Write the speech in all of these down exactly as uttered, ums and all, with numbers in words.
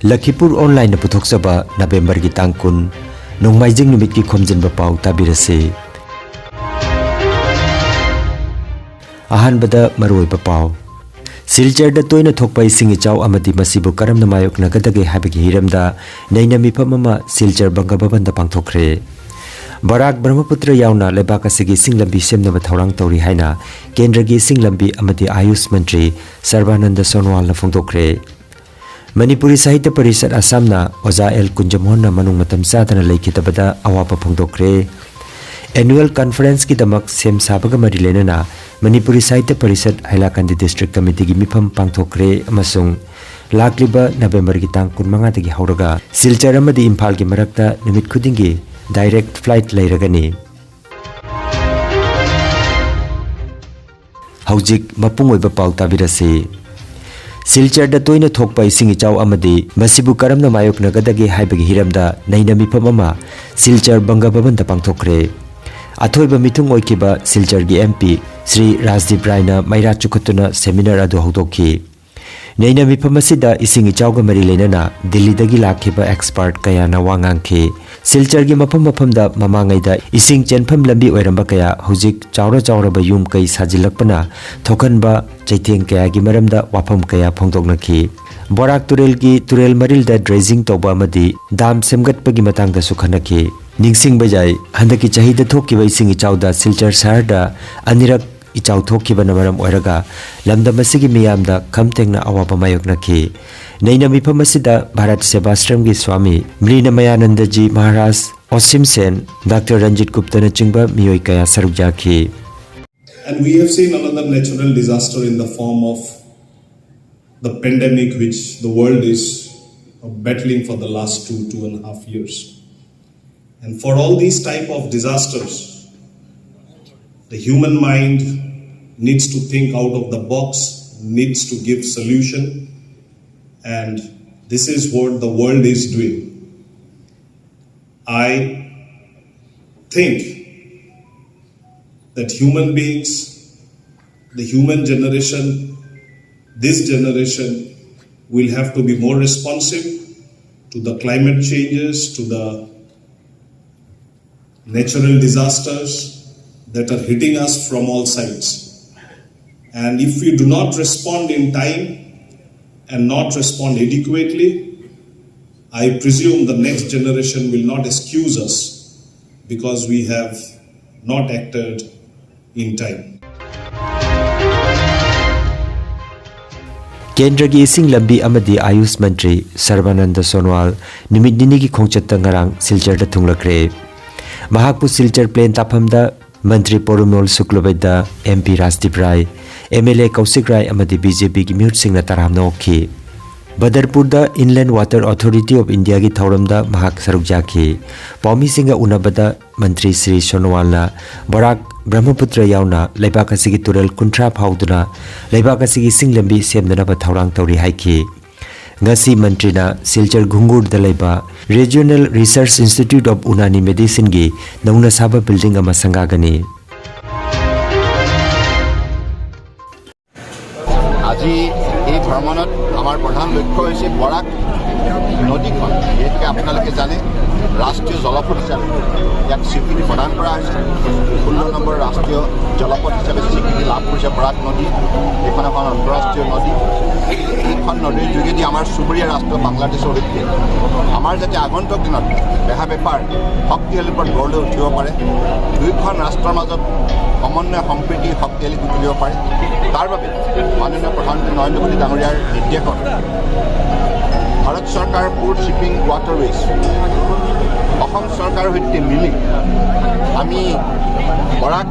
ꯂꯈꯤꯄꯨꯔ ꯑꯣꯟꯂꯥꯏꯟꯅ ꯄꯨꯊꯣꯛꯆꯕ ꯅꯕꯦꯝꯕꯔꯒꯤ ꯇꯥꯡ ꯀꯨꯟ, ꯅꯣꯡꯃꯥꯏꯖꯤꯡ ꯅꯨꯃꯤꯠꯀꯤ ꯈꯣꯝꯖꯤꯟꯕ ꯄꯥꯎ ꯇꯥꯕꯤꯔꯁꯤ꯫ ꯑꯍꯥꯟꯕꯗ ꯃꯔꯨꯑꯣꯏꯕ ꯄꯥꯎ꯫ ꯁꯤꯜꯆꯔꯗ ꯇꯣꯏꯅ ꯊꯣꯛꯄ ꯏꯁꯤꯡ ꯏꯆꯥꯎ ꯑꯃꯗꯤ ꯃꯁꯤꯕꯨ ꯀꯔꯝꯅ ꯃꯥꯌꯣꯛꯅꯒꯗꯒꯦ ꯍꯥꯏꯕꯒꯤ ꯍꯤꯔꯝꯗ ꯅꯩꯅ ꯃꯤꯐꯝ ꯑꯃ ꯁꯤꯜꯆꯔ ꯕꯪꯒ ꯚꯕꯟꯗ ꯄꯥꯡꯊꯣꯛꯈ꯭ꯔꯦ꯫ ꯕꯔꯥꯛ ꯕ꯭ꯔꯍꯃꯄꯨꯇ꯭ꯔ ꯌꯥꯎꯅ ꯂꯩꯕꯥꯛ ꯑꯁꯤꯒꯤ ꯏꯁꯤꯡ ꯂꯝꯕꯤ ꯁꯦꯝꯅꯕ ꯊꯧꯔꯥꯡ ꯇꯧꯔꯤ ꯍꯥꯏꯅ ꯀꯦꯟꯗ꯭ꯔꯒꯤ ꯏꯁꯤꯡ ꯂꯝꯕꯤ ꯑꯃꯗꯤ ꯑꯥꯌꯨꯁ ꯃꯟꯇ꯭ꯔꯤ ꯁꯔꯕꯥꯅꯟꯗ ꯁꯣꯅꯣꯋꯥꯜꯅ ꯐꯣꯡꯗꯣꯛꯈ꯭ꯔꯦ꯫ ꯃꯅꯤꯄꯨꯔꯤ ꯁꯥꯍꯤꯇ꯭ꯌ ꯄꯔꯤꯁꯠ ꯑꯁꯥꯝꯅ ꯑꯣꯖꯥ ꯑꯦꯜ ꯀꯨꯟꯖꯃꯣꯍꯟꯅ ꯃꯅꯨꯡ ꯃꯇꯝ ꯆꯥꯗꯅ ꯂꯩꯈꯤꯗꯕꯗ ꯑꯋꯥꯕ ꯐꯣꯡꯗꯣꯛꯈ꯭ꯔꯦ꯫ ꯑꯦꯅꯨꯋꯦꯜ ꯀꯟꯐꯔꯦꯟꯁꯀꯤꯗꯃꯛ ꯁꯦꯝ ꯁꯥꯕꯒ ꯃꯔꯤ ꯂꯩꯅꯅ ꯃꯅꯤꯄꯨꯔꯤ ꯁꯥꯍꯤꯇ꯭ꯌ ꯄꯔꯤꯁꯠ ꯍꯥꯏꯂꯥꯀꯟꯗꯤ ꯗꯤꯁꯇ꯭ꯔꯤꯛ ꯀꯃꯤꯇꯤꯒꯤ ꯃꯤꯐꯝ ꯄꯥꯡꯊꯣꯛꯈ꯭ꯔꯦ ꯑꯃꯁꯨꯡ ꯂꯥꯛꯂꯤꯕ ꯅꯕꯦꯝꯕꯔꯒꯤ ꯇꯥꯡ ꯀꯨꯟꯃꯉꯥꯗꯒꯤ ꯍꯧꯔꯒ ꯁꯤꯜꯆꯔ ꯑꯃꯗꯤ ꯏꯝꯐꯥꯜꯒꯤ ꯃꯔꯛꯇ ꯅꯨꯃꯤꯠ ꯈꯨꯗꯤꯡꯒꯤ ꯗꯥꯏꯔꯦꯛ ꯐ꯭ꯂꯥꯏꯠ ꯂꯩꯔꯒꯅꯤ꯫ ꯍꯧꯖꯤꯛ ꯃꯄꯨꯡ ꯑꯣꯏꯕ ꯄꯥꯎ ꯇꯥꯕꯤꯔꯁꯤ꯫ ꯁꯤꯜꯆꯔꯗ ꯇꯣꯏꯅ ꯊꯣꯛꯄ ꯏꯁꯤꯡ ꯏꯆꯥꯎ ꯑꯃꯗꯤ ꯃꯁꯤꯕꯨ ꯀꯔꯝꯅ ꯃꯥꯌꯣꯛꯅꯒꯗꯒꯦ ꯍꯥꯏꯕꯒꯤ ꯍꯤꯔꯝꯗ ꯅꯩꯅ ꯃꯤꯐꯝ ꯑꯃ ꯁꯤꯜꯆꯔ ꯕꯪꯒ ꯚꯕꯟꯗ ꯄꯥꯡꯊꯣꯛꯈ꯭ꯔꯦ꯫ ꯑꯊꯣꯏꯕ ꯃꯤꯊꯨꯡ ꯑꯣꯏꯈꯤꯕ ꯁꯤꯜꯆꯔꯒꯤ ꯑꯦꯝ ꯄꯤ ꯁ꯭ꯔꯤ ꯔꯥꯖꯗꯤꯞ ꯔꯥꯏꯅ ꯃꯩꯔꯥ ꯆꯨꯈꯠꯇꯨꯅ ꯁꯦꯃꯤꯅꯥꯔ ꯑꯗꯨ ꯍꯧꯗꯣꯛꯈꯤ꯫ ꯅꯩꯅ ꯃꯤꯐꯝ ꯑꯁꯤꯗ ꯏꯁꯤꯡ ꯏꯆꯥꯎꯒ ꯃꯔꯤ ꯂꯩꯅꯅ ꯗꯤꯜꯂꯤꯗꯒꯤ ꯂꯥꯛꯈꯤꯕ ꯑꯦꯛꯁꯄꯔꯠ ꯀꯌꯥꯅ ꯋꯥ ꯉꯥꯡꯈꯤ꯫ ꯁꯤꯜꯆꯔꯒꯤ ꯃꯐꯝ ꯃꯐꯝꯗ ꯃꯃꯥꯡꯉꯩꯗ ꯏꯁꯤꯡ ꯆꯦꯟꯐꯝ ꯂꯝꯕꯤ ꯑꯣꯏꯔꯝꯕ ꯀꯌꯥ ꯍꯧꯖꯤꯛ ꯆꯥꯎꯔ ꯆꯥꯎꯔꯕ ꯌꯨꯝ ꯀꯩ ꯁꯥꯖꯤꯜꯂꯛꯄꯅ ꯊꯣꯛꯍꯟꯕ ꯆꯩꯊꯦꯡ ꯀꯌꯥꯒꯤ ꯃꯔꯝꯗ ꯋꯥꯐꯝ ꯀꯌꯥ ꯐꯣꯡꯗꯣꯛꯅꯈꯤ꯫ ꯕꯣꯔꯥꯛ ꯇꯨꯔꯦꯜꯒꯤ ꯇꯨꯔꯦꯜ ꯃꯔꯤꯜꯗ ꯗ꯭ꯔꯦꯖꯤꯡ ꯇꯧꯕ ꯑꯃꯗꯤ ꯗꯥꯝ ꯁꯦꯝꯒꯠꯄꯒꯤ ꯃꯇꯥꯡꯗꯁꯨ ꯈꯟꯅꯈꯤ꯫ ꯅꯤꯡꯁꯤꯡꯕ ꯌꯥꯏ, ꯍꯟꯗꯛꯀꯤ ꯆꯍꯤꯗ ꯊꯣꯛꯈꯤꯕ ꯏꯁꯤꯡ ꯏꯆꯥꯎꯗ ꯁꯤꯜꯆꯔ ꯁꯍꯔꯗ ꯑꯅꯤꯔꯛ ꯏꯆꯥꯎ ꯊꯣꯛꯈꯤꯕꯅ ꯃꯔꯝ ꯑꯣꯏꯔꯒ ꯂꯝꯗꯝ ꯑꯁꯤꯒꯤ ꯃꯤꯌꯥꯝꯗ ꯈꯝ ꯊꯦꯡꯅ ꯑꯋꯥꯕ ꯃꯥꯌꯣꯛꯅꯈꯤ꯫ ꯅꯩꯅ ꯃꯤꯐꯝ ꯑꯁꯤꯗ ꯚꯥꯔꯠ ꯁꯦꯕꯥꯁ꯭ꯔꯝꯒꯤ ꯁ꯭ꯋꯥꯃꯤ ꯃ꯭ꯔꯤꯅꯃꯌꯥꯅꯟꯗꯖꯤ ꯃꯍꯥꯔꯥꯖ, ꯑꯣꯁꯤꯝ ꯁꯦꯟ, ꯗꯥꯛꯇꯔ ꯔꯟꯖꯤꯠ ꯒꯨꯞꯇꯅꯆꯤꯡꯕ ꯃꯤꯑꯣꯏ ꯀꯌꯥ ꯁꯔꯨꯛ ꯌꯥꯈꯤ꯫ And we have seen another natural disaster in the form of the pandemic which the world is battling for the last two, two and a half years. And for all these type of disasters, the human mind needs to think out of the box, needs to give solution, and this is what the world is doing. I think that human beings, the human generation, this generation We'll have to be more responsive to the climate changes, to the natural disasters that are hitting us from all sides. And if we do not respond in time and not respond adequately, I presume the next generation will not excuse us because we have not acted in time. ꯀꯦꯟꯗ꯭ꯔꯒꯤ ꯏꯁꯤꯡ ꯂꯝꯕꯤ ꯑꯃꯗꯤ ꯑꯥꯌꯨꯁ ꯃꯟꯇ꯭ꯔꯤ ꯁꯔꯕꯥꯅꯟꯗ ꯁꯣꯅꯣꯋꯥꯜ ꯅꯨꯃꯤꯠ ꯅꯤꯅꯤꯒꯤ ꯈꯣꯡꯆꯠꯇ ꯉꯔꯥꯡ ꯁꯤꯜꯆꯔꯗ ꯊꯨꯡꯂꯈ꯭ꯔꯦ꯫ ꯃꯍꯥꯛꯄꯨ Silchar plane ꯇꯥꯐꯝꯗ ꯃꯟꯇ꯭ꯔꯤ ꯄꯣꯔꯨꯃꯣꯜ ꯁꯨꯀ꯭ꯂꯕꯩꯗ, M P Rajdeep Rai, M L A Kaushik Rai ꯑꯃꯗꯤ ꯕꯤ ꯖꯦ ꯄꯤꯒꯤ ꯃꯤꯍꯨꯠꯁꯤꯡꯅ ꯇꯔꯥꯝꯅ ꯑꯣꯛꯈꯤ꯫ ꯕꯗꯔꯄꯨꯔꯗ Inland Water Authority of Indiaꯒꯤ ꯊꯧꯔꯝꯗ ꯃꯍꯥꯛ ꯁꯔꯨꯛ ꯌꯥꯈꯤ꯫ ꯄꯥꯎꯃꯤꯁꯤꯡꯒ ꯎꯅꯕꯗ ꯃꯟꯇ꯭ꯔꯤ ꯁ꯭ꯔꯤ ꯁꯣꯅꯣꯋꯥꯜꯅ ꯕꯔꯥꯛ, ꯕ꯭ꯔꯍꯃꯄꯨꯇ꯭ꯔ ꯌꯥꯎꯅ ꯂꯩꯕꯥꯛ ꯑꯁꯤꯒꯤ ꯇꯨꯔꯦꯜ ꯀꯨꯟꯊ꯭ꯔꯥ ꯐꯥꯎꯗꯨꯅ ꯂꯩꯕꯥꯛ ꯑꯁꯤꯒꯤ ꯏꯁꯤꯡ ꯂꯝꯕꯤ ꯁꯦꯝꯅꯅꯕ ꯊꯧꯔꯥꯡ ꯇꯧꯔꯤ ꯍꯥꯏꯈꯤ꯫ ꯉꯁꯤ ꯃꯟꯇ꯭ꯔꯤꯅ ꯁꯤꯜꯆꯔ ꯘꯨꯡꯒꯨꯔꯗ ꯂꯩꯕ Regional Research Institute of Unani Medicineꯒꯤ ꯅꯧꯅ ꯁꯥꯕ building ꯑꯃ ꯁꯪꯒꯥꯒꯅꯤ꯫ আজি এই ভ্ৰমণত আমাৰ প্ৰধান লক্ষ্য হৈছে বৰাক নদীখন, যিহেতুকে আপোনালোকে জানে ৰাষ্ট্ৰীয় জলপথ হিচাপে ইয়াক স্বীকৃতি প্ৰদান কৰা হৈছে। ষোল্ল নম্বৰ ৰাষ্ট্ৰীয় জলপথ হিচাপে স্বীকৃতি লাভ কৰিছে বৰাক নদী। এইখন এখন আন্তঃৰাষ্ট্ৰীয় নদী। এইখন নদীৰ যোগেদি আমাৰ চুবুৰীয়া ৰাষ্ট্ৰ বাংলাদেশৰ সৈতে আমাৰ যাতে আগন্তুক দিনত বেহা বেপাৰ শক্তিশালী ৰূপত গঢ় লৈ উঠিব পাৰে, দুয়োখন ৰাষ্ট্ৰৰ মাজত সমন্বয় সম্প্ৰীতি শক্তিশালী কৰি তুলিব পাৰে। তাৰ বাবে মাননীয় প্ৰধানমন্ত্ৰী নৰেন্দ্ৰ মোদী ডাঙৰীয়াৰ নিৰ্দেশত ভাৰত চৰকাৰ, পোৰ্ট শ্বিপিং ৱাটাৰৱেজ, অসম চৰকাৰৰ সৈতে মিলি আমি বৰাক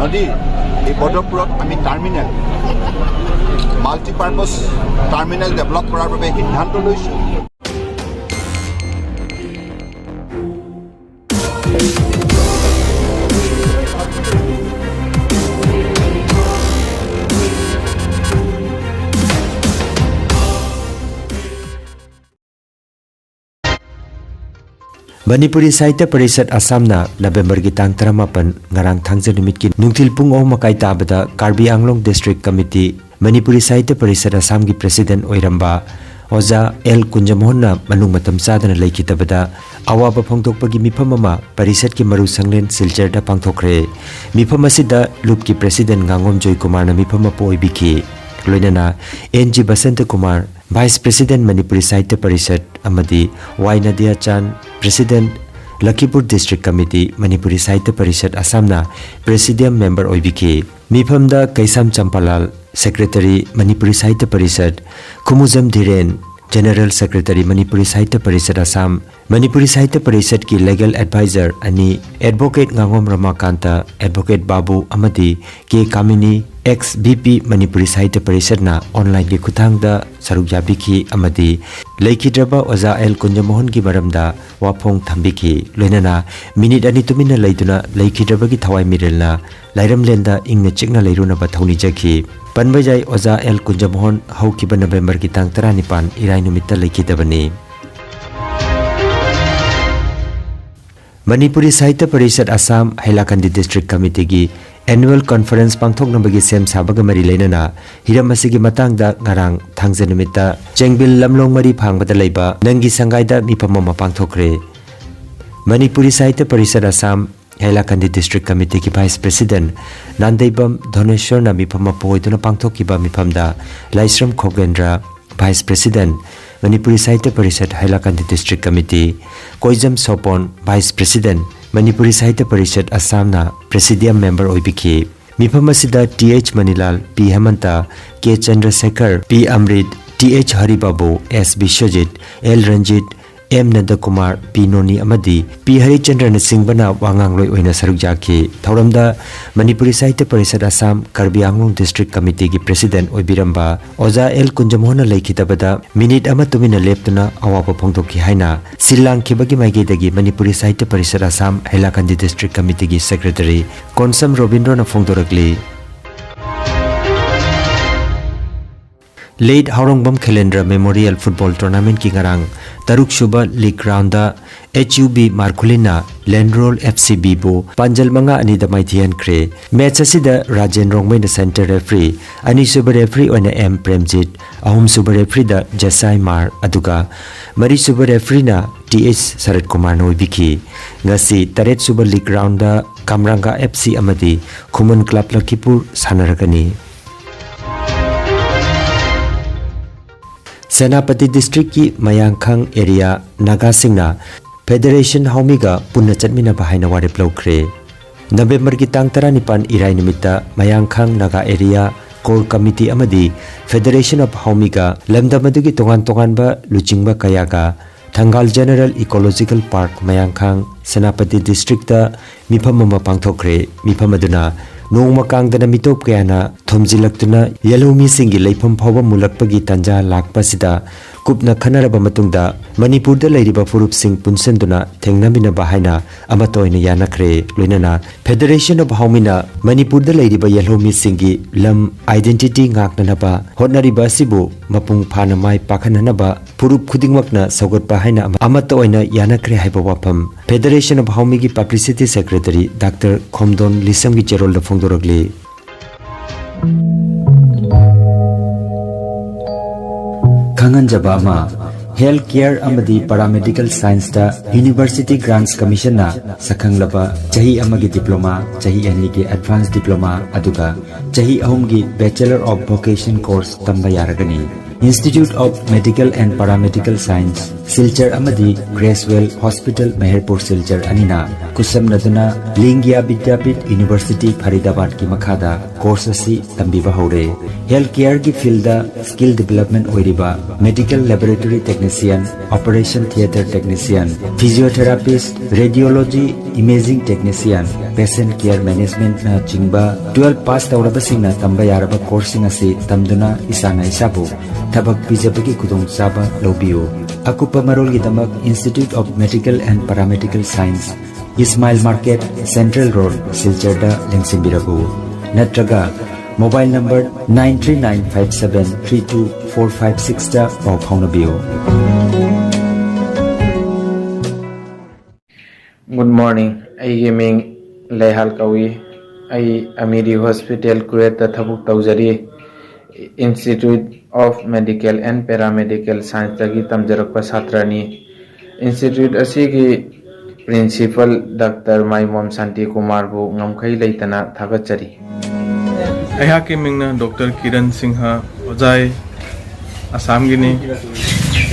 নদীৰ এই বদৰপুৰত আমি টাৰ্মিনেল, মাল্টিপাৰ্পাছ টাৰ্মিনেল ডেভেলপ কৰাৰ বাবে সিদ্ধান্ত লৈছোঁ। ꯃꯅꯤꯄꯨꯔꯤ ꯁꯥꯍꯤꯇ꯭ꯌ ꯄꯔꯤꯁꯠ ꯑꯁꯥꯝꯅ ꯅꯕꯦꯝꯕꯔꯒꯤ ꯇꯥꯡ ꯇꯔꯥꯃꯥꯄꯟ, ꯉꯔꯥꯡ ꯊꯥꯡꯖ ꯅꯨꯃꯤꯠꯀꯤ ꯅꯨꯡꯊꯤꯜ ꯄꯨꯡ ꯑꯍꯨꯝ ꯃꯈꯥꯏ ꯇꯥꯕꯗ ꯀꯥꯔꯕꯤ ꯑꯪꯂꯣꯡ ꯗꯤꯁꯇ꯭ꯔꯤꯛ ꯀꯃꯤꯇꯤ ꯃꯅꯤꯄꯨꯔꯤ ꯁꯥꯍꯤꯇ꯭ꯌ ꯄꯔꯤꯁꯠ ꯑꯁꯥꯝꯒꯤ ꯄ꯭ꯔꯦꯁꯤꯗꯦꯟꯠ ꯑꯣꯏꯔꯝꯕ ꯑꯣꯖꯥ ꯑꯦꯜ ꯀꯨꯟꯖꯃꯣꯍꯟꯅ ꯃꯅꯨꯡ ꯃꯇꯝ ꯆꯥꯗꯅ ꯂꯩꯈꯤꯗꯕꯗ ꯑꯋꯥꯕ ꯐꯣꯡꯗꯣꯛꯄꯒꯤ ꯃꯤꯐꯝ ꯑꯃ ꯄꯔꯤꯁꯠꯀꯤ ꯃꯔꯨ ꯁꯪꯂꯦꯟ ꯁꯤꯜꯆꯔꯗ ꯄꯥꯡꯊꯣꯛꯈ꯭ꯔꯦ꯫ ꯃꯤꯐꯝ ꯑꯁꯤꯗ ꯂꯨꯞꯀꯤ ꯄ꯭ꯔꯦꯁꯤꯗꯦꯟꯠ ꯉꯥꯉꯣꯝ ꯖꯣꯏꯀꯨꯃꯥꯔꯅ ꯃꯤꯐꯝ ꯃꯄꯨ ꯑꯣꯏꯕꯤꯈꯤ꯫ ꯂꯣꯏꯅꯅ N G Basantakumar, vice president Manipuri Sahitya Parishad ꯑꯃꯗꯤ Y Nadiya Chand, president, Lakhipur district committee, Manipuri Sahitya Parishad ꯑꯁꯥꯝꯅ ꯄ꯭ꯔꯦꯁꯤꯗꯤꯌꯝ ꯃꯦꯝꯕꯔ ꯑꯣꯏꯕꯤꯈꯤ꯫ ꯃꯤꯐꯝꯗ Keisham Champalal, secretary, Manipuri Sahitya Parishad, Khumujam Dhiren, general secretary, Manipuri Sahitya Parishad Assam, Manipuri Sahitya ꯄꯔꯤꯁꯠꯀꯤ ꯂꯤꯒꯦꯜ ꯑꯦꯗꯚꯥꯏꯖꯔ ꯑꯅꯤ, ꯑꯦꯗꯚꯣꯀꯦꯠ ꯉꯥꯉꯣꯝ ꯔꯃꯥꯀꯥꯟꯇ, ꯑꯦꯗꯚꯣꯀꯦꯠ ꯕꯥꯕꯨ ꯑꯃꯗꯤ K Kamini, ex V P Manipuri Sahitya ꯄꯔꯤꯁꯠꯅ ꯑꯣꯟꯂꯥꯏꯟꯒꯤ ꯈꯨꯠꯊꯥꯡꯗ ꯁꯔꯨꯛ ꯌꯥꯕꯤꯈꯤ ꯑꯃꯗꯤ ꯂꯩꯈꯤꯗ꯭ꯔꯕ ꯑꯣꯖꯥ ꯑꯦꯜ ꯀꯨꯟꯖꯃꯣꯍꯟꯒꯤ ꯃꯔꯝꯗ ꯋꯥꯐꯣꯡ ꯊꯝꯕꯤꯈꯤ꯫ ꯂꯣꯏꯅꯅ ꯃꯤꯅꯤꯠ ꯑꯅꯤ ꯇꯨꯃꯤꯟꯅ ꯂꯩꯗꯨꯅ ꯂꯩꯈꯤꯗ꯭ꯔꯕꯒꯤ ꯊꯋꯥꯏ ꯃꯤꯔꯦꯜꯅ ꯂꯥꯏꯔꯝꯂꯦꯟꯗ ꯏꯪꯅ ꯆꯤꯛꯅ ꯂꯩꯔꯨꯅꯕ ꯊꯧꯅꯤꯖꯈꯤ꯫ ꯄꯟꯕ ꯌꯥꯏ, ꯑꯣꯖꯥ ꯑꯦꯜ ꯀꯨꯟꯖꯃꯣꯍꯟ ꯍꯧꯈꯤꯕ ꯅꯕꯦꯝꯕꯔꯒꯤ ꯇꯥꯡ ꯇꯔꯥꯅꯤꯄꯥꯟ, ꯏꯔꯥꯏ ꯅꯨꯃꯤꯠꯇ ꯂꯩꯈꯤꯗꯕꯅꯤ꯫ ꯃꯅꯤꯄꯨꯔꯤ ꯁꯥꯍꯤꯇ꯭ꯌ ꯄꯔꯤꯁꯠ ꯑꯁꯥꯝ ꯍꯩꯂꯥꯀꯟꯗꯤ ꯗꯤꯁꯇ꯭ꯔꯤꯛ ꯀꯃꯤꯇꯤꯒꯤ ꯑꯦꯅꯨꯋꯦꯜ ꯀꯟꯐꯔꯦꯟꯁ ꯄꯥꯡꯊꯣꯛꯅꯕꯒꯤ ꯁꯦꯝ ꯁꯥꯕꯒ ꯃꯔꯤ ꯂꯩꯅꯅ ꯍꯤꯔꯝ ꯑꯁꯤꯒꯤ ꯃꯇꯥꯡꯗ ꯉꯔꯥꯡ ꯊꯥꯡꯖ ꯅꯨꯃꯤꯠꯇ ꯆꯦꯡꯕꯤꯜ ꯂꯝꯂꯣꯡ ꯃꯔꯤ ꯐꯥꯡꯕꯗ ꯂꯩꯕ ꯅꯪꯒꯤ ꯁꯪꯒꯥꯏꯗ ꯃꯤꯐꯝ ꯑꯃ ꯄꯥꯡꯊꯣꯛꯈ꯭ꯔꯦ꯫ ꯃꯅꯤꯄꯨꯔꯤ ꯁꯥꯍꯤꯇ꯭ꯌ ꯄꯔꯤꯁꯠ ꯑꯁꯥꯝ ꯍꯩꯂꯥꯀꯟꯗꯤ ꯗꯤꯁꯇ꯭ꯔꯤꯛ ꯀꯃꯤꯇꯤꯒꯤ ꯚꯥꯏꯁ ꯄ꯭ꯔꯦꯁꯤꯗꯦꯟꯠ ꯅꯥꯟꯗꯩꯕꯝ ꯙꯣꯅꯦꯁ꯭ꯋꯔꯅ ꯃꯤꯐꯝ ꯃꯄꯨ ꯑꯣꯏꯗꯨꯅ ꯄꯥꯡꯊꯣꯛꯈꯤꯕ ꯃꯤꯐꯝꯗ Laishram Khogendra, vice president, Manipuri Sahitya Parishad Hailakandi district committee, Koijam Sopon, vice president, Manipuri Sahitya Parishad ꯑꯁꯥꯝꯅ ꯄ꯭ꯔꯦꯁꯤꯗꯤꯌꯝ ꯃꯦꯝꯕꯔ ꯑꯣꯏꯕꯤꯈꯤ꯫ ꯃꯤꯐꯝ ꯑꯁꯤꯗ T H Manilal, P Hemanta, K Chandrasekhar, P Amrit, T H Haribabu, S Biswajit, L Ranjit, M Nandakumar, P Noni ꯑꯃꯗꯤ ꯄꯤ ꯍꯔꯤꯆꯟꯗ꯭ꯔꯅꯆꯤꯡꯕꯅ ꯋꯥꯉꯥꯡꯂꯣꯏ ꯑꯣꯏꯅ ꯁꯔꯨꯛ ꯌꯥꯈꯤ꯫ ꯊꯧꯔꯝꯗ ꯃꯅꯤꯄꯨꯔꯤ ꯁꯥꯍꯤꯇ꯭ꯌ ꯄꯔꯤꯁꯠ ꯑꯁꯥꯝ ꯀꯔꯕꯤ ꯑꯪꯂꯣꯡ ꯗꯤꯁꯇ꯭ꯔꯤꯛ ꯀꯃꯤꯇꯤꯒꯤ ꯄ꯭ꯔꯦꯁꯤꯗꯦꯟꯠ ꯑꯣꯏꯕꯤꯔꯝꯕ ꯑꯣꯖꯥ ꯑꯦꯜ ꯀꯨꯟꯖꯃꯣꯍꯟꯅ ꯂꯩꯈꯤꯗꯕꯗ ꯃꯤꯅꯤꯠ ꯑꯃ ꯇꯨꯃꯤꯟꯅ ꯂꯦꯞꯇꯨꯅ ꯑꯋꯥꯕ ꯐꯣꯡꯗꯣꯛꯈꯤ ꯍꯥꯏꯅ ꯁꯤꯜ ꯂꯥꯡꯈꯤꯕꯒꯤ ꯃꯥꯏꯀꯩꯗꯒꯤ ꯃꯅꯤꯄꯨꯔꯤ ꯁꯥꯍꯤꯇ꯭ꯌ ꯄꯔꯤꯁꯠ ꯑꯁꯥꯝ ꯍꯩꯂꯥꯀꯟꯗꯤ ꯗꯤꯁꯇ꯭ꯔꯤꯛ ꯀꯃꯤꯇꯤꯒꯤ ꯁꯦꯀ꯭ꯔꯦꯇꯔꯤ ꯀꯣꯟꯁꯝ ꯔꯣꯕꯤꯟꯗ꯭ꯔꯣꯅ ꯐꯣꯡꯗꯣꯔꯛꯂꯤ꯫ Late Haorongbam Khelendra Memorial Football Tournamentꯀꯤ ꯉꯔꯥꯡ ꯇꯔꯨꯛ ꯁꯨꯕ league roundꯗ H U B ꯃꯥꯔꯈꯨꯂꯤꯅ ꯂꯦꯟꯔꯣꯜ F C Bꯕꯨ ꯄꯥꯟꯖꯜ ꯃꯉꯥ ꯑꯅꯤꯗ ꯃꯥꯏꯊꯤꯍꯟꯈ꯭ꯔꯦ꯫ Match ꯑꯁꯤꯗ ꯔꯥꯖꯦꯟ ꯔꯣꯡꯃꯩꯅ center referee, ꯑꯅꯤꯁꯨꯕ referee ꯑꯣꯏꯅ M ꯄ꯭ꯔꯦꯝꯖꯤꯠ, ꯑꯍꯨꯝꯁꯨꯕ refereeꯗ ꯖꯦꯁꯥꯏ ꯃꯥꯔ, ꯑꯗꯨꯒ ꯃꯔꯤꯁꯨꯕ refereeꯅ T H ꯁꯔꯠ ꯀꯨꯃꯥꯔꯅ ꯑꯣꯏꯕꯤꯈꯤ꯫ ꯉꯁꯤ ꯇꯔꯦꯠ ꯁꯨꯕ league roundꯗ ꯀꯥꯝꯔꯥꯡꯒꯥ F C ꯑꯃꯗꯤ ꯈꯨꯃꯟ Club ꯂꯈꯤꯄꯨꯔ ꯁꯥꯟꯅꯔꯒꯅꯤ꯫ ꯁꯦꯅꯥꯄꯇꯤ districtꯀꯤ ꯃꯌꯥꯡꯈꯥꯡ area ꯅꯥꯒꯥꯁꯤꯡꯅ Federation ꯍꯥꯎꯃꯤꯒ ꯄꯨꯟꯅ ꯆꯠꯃꯤꯟꯅꯕ ꯍꯥꯏꯅ ꯋꯥꯔꯦꯞ ꯂꯧꯈ꯭ꯔꯦ꯫ Novemberꯒꯤ ꯇꯥꯡ ꯇꯔꯥꯅꯤꯄꯥꯟ ꯏꯔꯥꯏ ꯅꯨꯃꯤꯠꯇ ꯃꯌꯥꯡꯈꯥꯡ ꯅꯥꯒꯥ area core committee ꯑꯃꯗꯤ Federation of ꯍꯥꯎꯃꯤꯒ ꯂꯝꯗꯝ ꯑꯗꯨꯒꯤ ꯇꯣꯉꯥꯟ ꯇꯣꯉꯥꯟꯕ ꯂꯨꯆꯤꯡꯕ ꯀꯌꯥꯒ ꯊꯪꯒꯥꯜ General Ecological Park ꯃꯌꯥꯡꯈꯥꯡ ꯁꯦꯅꯥꯄꯇꯤ districtꯇ ꯃꯤꯐꯝ ꯑꯃ ꯄꯥꯡꯊꯣꯛꯈ꯭ꯔꯦ꯫ ꯃꯤꯐꯝ ꯑꯗꯨꯅ ꯅꯣꯡꯃ ꯀꯥꯡꯗꯅ ꯃꯤꯇꯣꯞ ꯀꯌꯥꯅ ꯊꯣꯝꯖꯤꯜꯂꯛꯇꯨꯅ ꯌꯦꯜꯍꯧꯃꯤꯁꯤꯡꯒꯤ ꯂꯩꯐꯝ ꯐꯥꯎꯕ ꯃꯨꯜꯂꯛꯄꯒꯤ ꯇꯥꯟꯖꯥ ꯂꯥꯛꯄꯁꯤꯗ ꯀꯨꯞꯅ ꯈꯟꯅꯔꯕ ꯃꯇꯨꯡꯗ ꯃꯅꯤꯄꯨꯔꯗ ꯂꯩꯔꯤꯕ ꯐꯨꯔꯨꯞꯁꯤꯡ ꯄꯨꯟꯁꯤꯟꯗꯨꯅ ꯊꯦꯡꯅꯃꯤꯟꯅꯕ ꯍꯥꯏꯅ ꯑꯃꯠꯇ ꯑꯣꯏꯅ ꯌꯥꯅꯈ꯭ꯔꯦ꯫ ꯂꯣꯏꯅꯅ Federation of ꯍꯥꯎꯃꯤꯅ ꯃꯅꯤꯄꯨꯔꯗ ꯂꯩꯔꯤꯕ ꯌꯦꯜꯍꯧꯃꯤꯁꯤꯡꯒꯤ ꯂꯝ identity ꯉꯥꯛꯅꯅꯕ ꯍꯣꯠꯅꯔꯤꯕ ꯑꯁꯤꯕꯨ ꯃꯄꯨꯡ ꯐꯥꯅ ꯃꯥꯏ ꯄꯥꯛꯍꯟꯅꯅꯕ ꯐꯨꯔꯨꯞ ꯈꯨꯗꯤꯡꯃꯛꯅ ꯁꯧꯒꯠꯄ ꯍꯥꯏꯅ ꯑꯃ-, ꯑꯃꯠꯇ ꯑꯣꯏꯅ ꯌꯥꯅꯈ꯭ꯔꯦ ꯍꯥꯏꯕ ꯋꯥꯐꯝ Federation of ꯍꯥꯎꯃꯤꯒꯤ publicity secretary Doctor ꯈꯣꯝꯗꯣꯟ ꯂꯤꯁꯝꯒꯤ ꯆꯦꯔꯣꯜꯗ ꯐꯣꯡꯗꯣꯔꯛꯂꯤ꯫ ꯈꯪꯍꯟꯖꯕ ꯑꯃ, health care ꯑꯃꯗꯤ paramedical scienceꯇ University Grants Commissionꯅ ꯁꯛꯈꯪꯂꯕ ꯆꯍꯤ ꯑꯃꯒꯤ diploma, ꯆꯍꯤ ꯑꯅꯤꯒꯤ advanced diploma, ꯑꯗꯨꯒ ꯆꯍꯤ ꯑꯍꯨꯝꯒꯤ Bachelor of Vocation course ꯇꯝꯕ ꯌꯥꯔꯒꯅꯤ꯫ Institute of Medical and Paramedical Science, Silchar ꯑꯃꯗꯤ Creswell Hospital ꯃꯦꯍꯔꯄꯨꯔ ꯁꯤꯜꯆꯔ ꯑꯅꯤꯅ ꯈꯨꯠꯁꯝꯅꯗꯨꯅ ꯂꯤꯡꯒꯤꯌꯥ ꯕꯤꯗ꯭ꯌꯥꯄꯤꯊ University ꯐꯔꯤꯗꯥꯕꯥꯗꯀꯤ ꯃꯈꯥꯗ course ꯑꯁꯤ ꯇꯝꯕꯤꯕ ꯍꯧꯔꯦ꯫ Health careꯒꯤ fieldꯗ skill development ꯑꯣꯏꯔꯤꯕ medical laboratory technician, operation theatre technician, physiotherapist, radiology, imaging technician, patient care managementꯅ ꯆꯤꯡꯕ twelve pass ꯇꯧꯔꯕꯁꯤꯡꯅ ꯇꯝꯕ ꯌꯥꯔꯕ courseꯁꯤꯡ ꯑꯁꯤ ꯇꯝꯗꯨꯅ ꯏꯁꯥꯅ ꯏꯁꯥꯕꯨ ꯊꯕꯛ ꯄꯤꯖꯕꯒꯤ ꯈꯨꯗꯣꯡꯆꯥꯕ ꯂꯧꯕꯤꯌꯨ꯫ ꯑꯀꯨꯞꯄ ꯃꯔꯣꯜꯒꯤꯗꯃꯛ Institute of Medical and Paramedical Science, Smile Market, Central Road, ꯁꯤꯜꯆꯔꯗ ꯂꯦꯡꯁꯤꯟꯕꯤꯔꯛꯎ꯫ ꯅꯠꯇ꯭ꯔꯒ Mobile number nine three nine five seven three two four five sixꯇ ꯄꯥꯎ ꯐꯥꯎꯅꯕꯤꯌꯨ꯫ Good morning. ꯑꯩꯒꯤ ꯃꯤꯡ ꯂꯩꯍꯥꯜ ꯀꯧꯏ꯫ ꯑꯩ ꯑꯃꯤꯔꯤ ꯍꯣꯁꯄꯤꯇꯥꯜ ꯀꯨꯋꯦꯠꯇ ꯊꯕꯛ ꯇꯧꯖꯔꯤ꯫ Institute of Medical and Paramedical Scienceꯇꯒꯤ ꯇꯝꯖꯔꯛꯄ ꯁꯥꯇ꯭ꯔꯅꯤ꯫ Institute ꯑꯁꯤꯒꯤ Principal ꯗꯥꯛꯇꯔ ꯃꯥꯏꯃꯣꯝ ꯁꯥꯟꯇꯤ ꯀꯨꯃꯥꯔꯕꯨ ꯉꯝꯈꯩ ꯂꯩꯇꯅ ꯊꯥꯒꯠꯆꯔꯤ꯫ ꯑꯩꯍꯥꯛꯀꯤ ꯃꯤꯡꯅ ꯗꯣꯛꯇꯔ ꯀꯤꯔꯟ ꯁꯤꯡꯍ ꯑꯣꯖꯥꯏ, ꯑꯁꯥꯝꯒꯤꯅꯤ꯫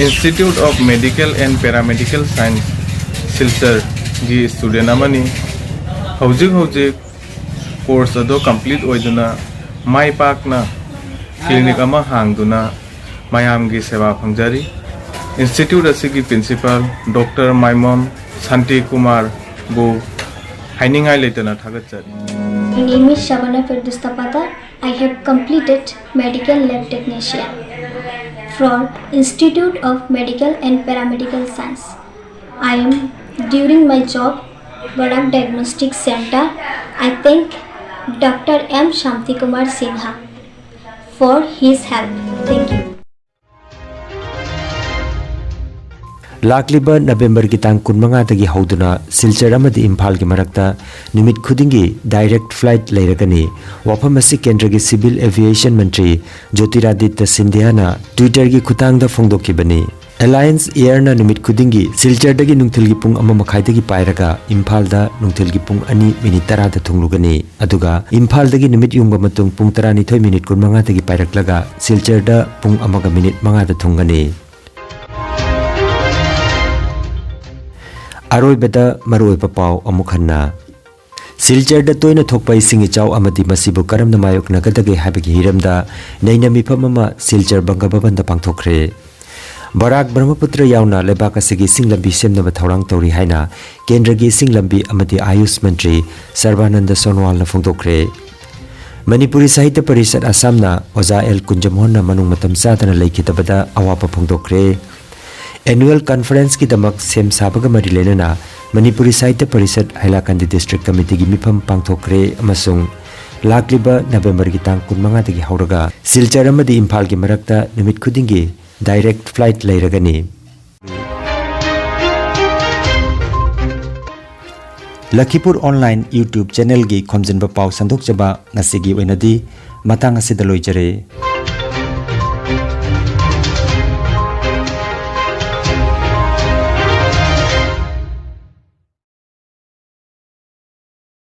Institute of Medical and Paramedical Science, ꯁꯤꯜꯆꯔꯒꯤ student ꯑꯃꯅꯤ꯫ ꯍꯧꯖꯤꯛ ꯍꯧꯖꯤꯛ course ꯑꯗꯨ complete ꯑꯣꯏꯗꯨꯅ ꯃꯥꯏ ꯄꯥꯛꯅ clinic ꯑꯃ ꯍꯥꯡꯗꯨꯅ ꯃꯌꯥꯝꯒꯤ ꯁꯦꯕꯥ ꯐꯪꯖꯔꯤ꯫ Institute ꯑꯁꯤꯒꯤ Principal ꯗꯣꯛꯇꯔ ꯃꯥꯏꯃꯣꯝ ꯁꯥꯟꯇꯤ ꯀꯨꯃꯥꯔꯕꯨ ꯍꯥꯏꯅꯤꯡꯉꯥꯏ ꯂꯩꯇꯅ ꯊꯥꯒꯠꯆꯔꯤ꯫ My name is Shabana Firdoos Tapata. I have completed medical lab technician from Institute of Medical and Paramedical Science. I am during my job Barak Diagnostic Center. I thank Doctor M Shanti Kumar Sinha for his help. Thank you. ꯂꯥꯛꯂꯤꯕ ꯅꯕꯦꯝꯕꯔꯒꯤ ꯇꯥꯡ ꯀꯨꯟꯃꯉꯥꯗꯒꯤ ꯍꯧꯗꯨꯅ ꯁꯤꯜꯆꯔ ꯑꯃꯗꯤ ꯏꯝꯐꯥꯜꯒꯤ ꯃꯔꯛꯇ ꯅꯨꯃꯤꯠ ꯈꯨꯗꯤꯡꯒꯤ direct flight ꯂꯩꯔꯒꯅꯤ꯫ ꯋꯥꯐꯝ ꯑꯁꯤ ꯀꯦꯟꯗ꯭ꯔꯒꯤ civil aviation ꯃꯟꯇ꯭ꯔꯤ ꯖꯣꯇꯤꯔꯥꯗꯤꯇ꯭ꯌ ꯁꯤꯟꯙꯤꯌꯥꯅ Twitterꯒꯤ ꯈꯨꯠꯊꯥꯡꯗ ꯐꯣꯡꯗꯣꯛꯈꯤꯕꯅꯤ꯫ Alliance Airꯅ ꯅꯨꯃꯤꯠ ꯈꯨꯗꯤꯡꯒꯤ ꯁꯤꯜꯆꯔꯗꯒꯤ ꯅꯨꯡꯊꯤꯜꯒꯤ ꯄꯨꯡ ꯑꯃ ꯃꯈꯥꯏꯗꯒꯤ ꯄꯥꯏꯔꯒ ꯏꯝꯐꯥꯜꯗ ꯅꯨꯡꯊꯤꯜꯒꯤ ꯄꯨꯡ ꯑꯅꯤ ꯃꯤꯅꯤꯠ ꯇꯔꯥꯗ ꯊꯨꯡꯂꯨꯒꯅꯤ꯫ ꯑꯗꯨꯒ ꯏꯝꯐꯥꯜꯗꯒꯤ ꯅꯨꯃꯤꯠ ꯌꯨꯡꯕ ꯃꯇꯨꯡ ꯄꯨꯡ ꯇꯔꯥꯅꯤꯊꯣꯏ ꯃꯤꯅꯤꯠ ꯀꯨꯟꯃꯉꯥꯗꯒꯤ ꯄꯥꯏꯔꯛꯂꯒ ꯁꯤꯜꯆꯔꯗ ꯄꯨꯡ ꯑꯃꯒ ꯃꯤꯅꯤꯠ ꯃꯉꯥꯗ ꯊꯨꯡꯒꯅꯤ꯫ ꯑꯔꯣꯏꯕꯗ ꯃꯔꯨꯑꯣꯏꯕ ꯄꯥꯎ ꯑꯃꯨꯛ ꯍꯟꯅ꯫ ꯁꯤꯜꯆꯔꯗ ꯇꯣꯏꯅ ꯊꯣꯛꯄ ꯏꯁꯤꯡ ꯏꯆꯥꯎ ꯑꯃꯗꯤ ꯃꯁꯤꯕꯨ ꯀꯔꯝꯅ ꯃꯥꯌꯣꯛꯅꯒꯗꯒꯦ ꯍꯥꯏꯕꯒꯤ ꯍꯤꯔꯝꯗ ꯅꯩꯅ ꯃꯤꯐꯝ ꯑꯃ ꯁꯤꯜꯆꯔ ꯕꯪꯒ ꯚꯕꯟꯗ ꯄꯥꯡꯊꯣꯛꯈ꯭ꯔꯦ꯫ ꯕꯔꯥꯛ ꯕ꯭ꯔꯍꯃꯄꯨꯇ꯭ꯔ ꯌꯥꯎꯅ ꯂꯩꯕꯥꯛ ꯑꯁꯤꯒꯤ ꯏꯁꯤꯡ ꯂꯝꯕꯤ ꯁꯦꯝꯅꯕ ꯊꯧꯔꯥꯡ ꯇꯧꯔꯤ ꯍꯥꯏꯅ ꯀꯦꯟꯗ꯭ꯔꯒꯤ ꯏꯁꯤꯡ ꯂꯝꯕꯤ ꯑꯃꯗꯤ ꯑꯥꯌꯨꯁ ꯃꯟꯇ꯭ꯔꯤ ꯁꯔꯕꯥꯅꯟꯗ ꯁꯣꯅꯣꯋꯥꯜꯅ ꯐꯣꯡꯗꯣꯛꯈ꯭ꯔꯦ꯫ ꯃꯅꯤꯄꯨꯔꯤ ꯁꯥꯍꯤꯇ꯭ꯌ ꯄꯔꯤꯁꯠ ꯑꯁꯥꯝꯅ ꯑꯣꯖꯥ ꯑꯦꯜ ꯀꯨꯟꯖꯃꯣꯍꯟꯅ ꯃꯅꯨꯡ ꯃꯇꯝ ꯆꯥꯗꯅ ꯂꯩꯈꯤꯗꯕꯗ ꯑꯋꯥꯕ ꯐꯣꯡꯗꯣꯛꯈ꯭ꯔꯦ꯫ Annual Conferenceꯀꯤꯗꯃꯛ ꯁꯦꯝ ꯁꯥꯕꯒ ꯃꯔꯤ ꯂꯩꯅꯅ ꯃꯅꯤꯄꯨꯔꯤ ꯁꯥꯍꯤꯇ꯭ꯌ ꯄꯔꯤꯁꯠ ꯍꯥꯏꯂꯥꯀꯟꯗꯤ District Committeeꯒꯤ ꯃꯤꯐꯝ ꯄꯥꯡꯊꯣꯛꯈ꯭ꯔꯦ ꯑꯃꯁꯨꯡ ꯂꯥꯛꯂꯤꯕ ꯅꯕꯦꯝꯕꯔꯒꯤ ꯇꯥꯡ ꯀꯨꯟꯃꯉꯥꯗꯒꯤ ꯍꯧꯔꯒ ꯁꯤꯜꯆꯔ ꯑꯃꯗꯤ ꯏꯝꯐꯥꯜꯒꯤ ꯃꯔꯛꯇ ꯅꯨꯃꯤꯠ ꯈꯨꯗꯤꯡꯒꯤ direct flight ꯂꯩꯔꯒꯅꯤ꯫ ꯂꯈꯤꯄꯨꯔ online YouTube channelꯒꯤ ꯈꯣꯝꯖꯤꯟꯕ ꯄꯥꯎ ꯁꯟꯗꯣꯛꯆꯕ ꯉꯁꯤꯒꯤ ꯑꯣꯏꯅꯗꯤ ꯃꯇꯥꯡ ꯑꯁꯤꯗ ꯂꯣꯏꯖꯔꯦ꯫